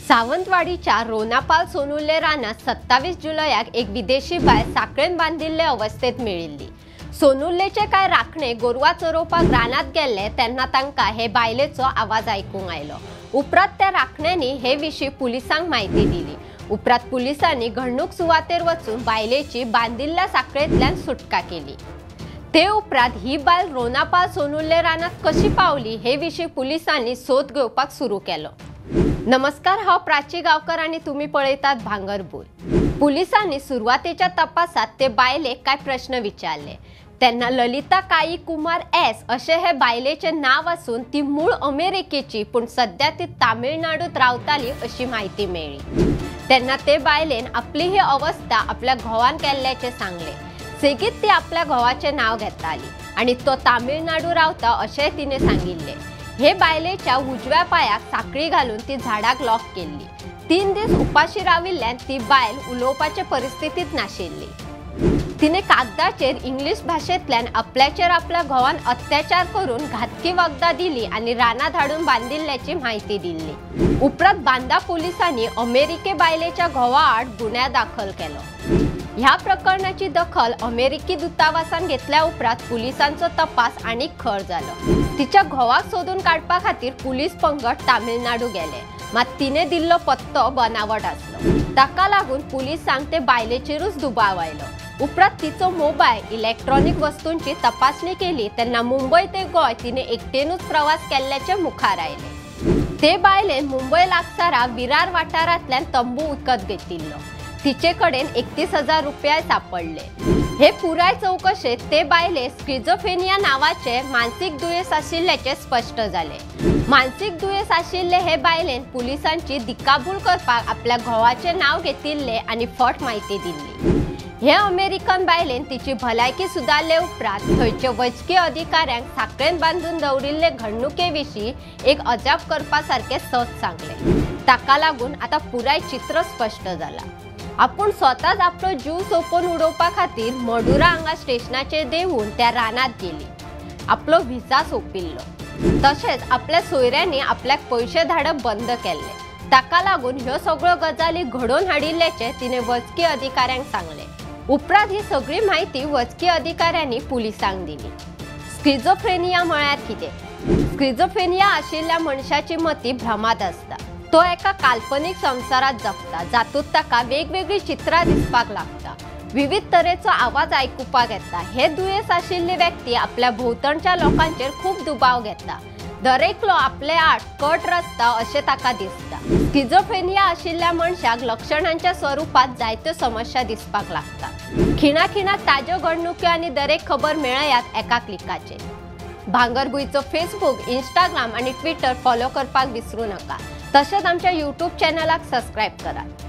सावंतवाडीच्या रोनापाल सोनुल्ले रानात 27 जुलयाक एक विदेशी बायल साकळेन बांदिल्ले अवस्थेत मेळिल्ली। सोनुल्लेचे काय राखणे गोरवां चरोवपाक रानात गेल्ले तेन्ना तांकां हे बायलेचो आवाज आयकूंक आयलो। उपरांत त्या राखण्यांनी हे विशीं पुलिसांक म्हायती दिली। उपरांत पुलिसांनी घडणूक सुवातेर वचून बायलेची बांदिल्ल्या साकळेंतल्यान सुटका केली। ते उपरांत ही बायल रोनापाल सोनुल्ले रानात कशी पावली हे विशीं पुलिसांनी सोद घेवपाक सुरू केलो। नमस्कार, हांव प्राची गांवकर आनी तुमी पळयतात भांगरभूंय। पुलिसांनी सुरवातेच्या तपासात ते बायलेक काय प्रश्न विचारले तेन्ना ललिता काई कुमार एस अशें हे बायलेचें नांव आसून ती मूळ अमेरिकेची पूण सद्या ती तामिळनाडूत रावताली अशी म्हायती मेळ्ळी। तेन्ना ते बायलेन आपली ही अवस्था आपल्या घोवान केल्ल्याचें सांगलें। सेगीत ती आपल्या घोवाचें नांव घेताली आनी तो तामिळनाडू रावता अशेंय तिणें सांगिल्लें। हे बायलेच्या उजव्या पायाक साखळी घालून ती झाडाक लॉक केल्ली। 3 दीस उपाशी राविल्ल्यान ती बायल उलोवपाचे परिस्थितीत नाशिल्ली। तिने कागदाचेर इंग्लिश भाशेंतल्यान आपल्याचेर आपल्या घोवान अत्याचार करून घातकी वखदां दिली आनी रानात हाडून बांदिल्ल्याची म्हायती दिल्ली। उपरांत बांदा पोलिसांनी अमेरिके बायलेच्या घोवा आड गुन्यांव दाखल केलो। ह्या प्रकरणाची दखल अमेरिकी दूतावासान घेतल्या उपरांत पुलिसांचो तपास आनीक खर जालो। तिच्या घोवाक सोदून काडपा खातीर पुलीस पंगड तामिळनाडू गेले, मात तिने दिल्लो पत्तो बनावट आसलो। ताका लागून पुलिसांक ते बायलेचेरूच दुबाव आयलो। उपरांत तिचो मोबायल, इलेक्ट्रॉनिक वस्तूंची तपासणी केली तेन्ना मुंबय ते गोंय तिने एकटेनूच प्रवास केल्ल्याचे मुखार आयले। ते बायलेन मुंबय लागसारा विरार वाठारांतल्यान तंबू विकत घेतिल्लो। तिचे कडेन 31,000 रुपया सापडले। हे पुराय चौकशेत ते बायले स्किझोफ्रेनिया नावाचे मानसीक दुयेंस आशिल्ल्याचे स्पष्ट जाले। मानसीक दुयेंस आशिल्ले हे बायलेन पुलिसांची दिकाभूल करपाक आपल्या घोवाचे नांव घेतिल्ले आनी फट म्हायती दिल्ली। हे अमेरिकन बायलेन तिची भलायकी सुदारले उपरांत थंयचे वैजकी अधिकाऱ्यांक साकळेन बांदून दवरिल्ले घडणुके विशीं एक अजाप करपा सारकें सत सांगलें। ताका लागून आतां पुराय चित्र स्पष्ट जालां। आपूण स्वताच आपलो जीव सोंपोवन उडोवपा खातीर मडुरा हांगा स्टेशनाचेर देंवून त्या रानात गेली। आपलो व्हिसा सोंपिल्लो, तशेंच आपल्या सोयऱ्यांनी आपल्याक पयशे धाडप बंद केल्ले। ताका लागून ह्यो सगळ्यो गजाली घडोवन हाडिल्ल्याचें तिणें वैजकी अधिकाऱ्यांक सांगलें। उपरांत ही सगळी म्हायती वैजकी अधिकाऱ्यांनी पुलिसांक दिली। स्किझोफ्रेनिया म्हळ्यार कितें? स्किझोफ्रेनिया आशिल्ल्या मनशाची मती भ्रमांत आसता। तो एका काल्पनीक संवसारात जगता जातूंत ताका वेगवेगळी चित्रां दिसपाक लागता, विविध तरेचो आवाज आयकुपाक येता। हे दुयेंस आशिल्ली व्यक्ती आपल्या भोंवतणच्या लोकांचेर खूब दुबाव घेता, दरेकलो आपले आड कट रचता अशें ताका दिसता। स्किझोफ्रेनिया आशिल्ल्या मनशाक लक्षणांच्या स्वरुपात जायत्यो समस्या दिसपाक लागता। खिणाखिणाक ताज्यो घडणुक्यो आनी दरेक खबर मेळयात एका क्लिकाचेर। भांगरभूंयचो फेसबूक, इंस्टाग्राम आनी ट्विटर फॉलो करपाक विसरू नका। तशेंच आमच्या यूट्यूब चॅनलाक सबस्क्रायब करात।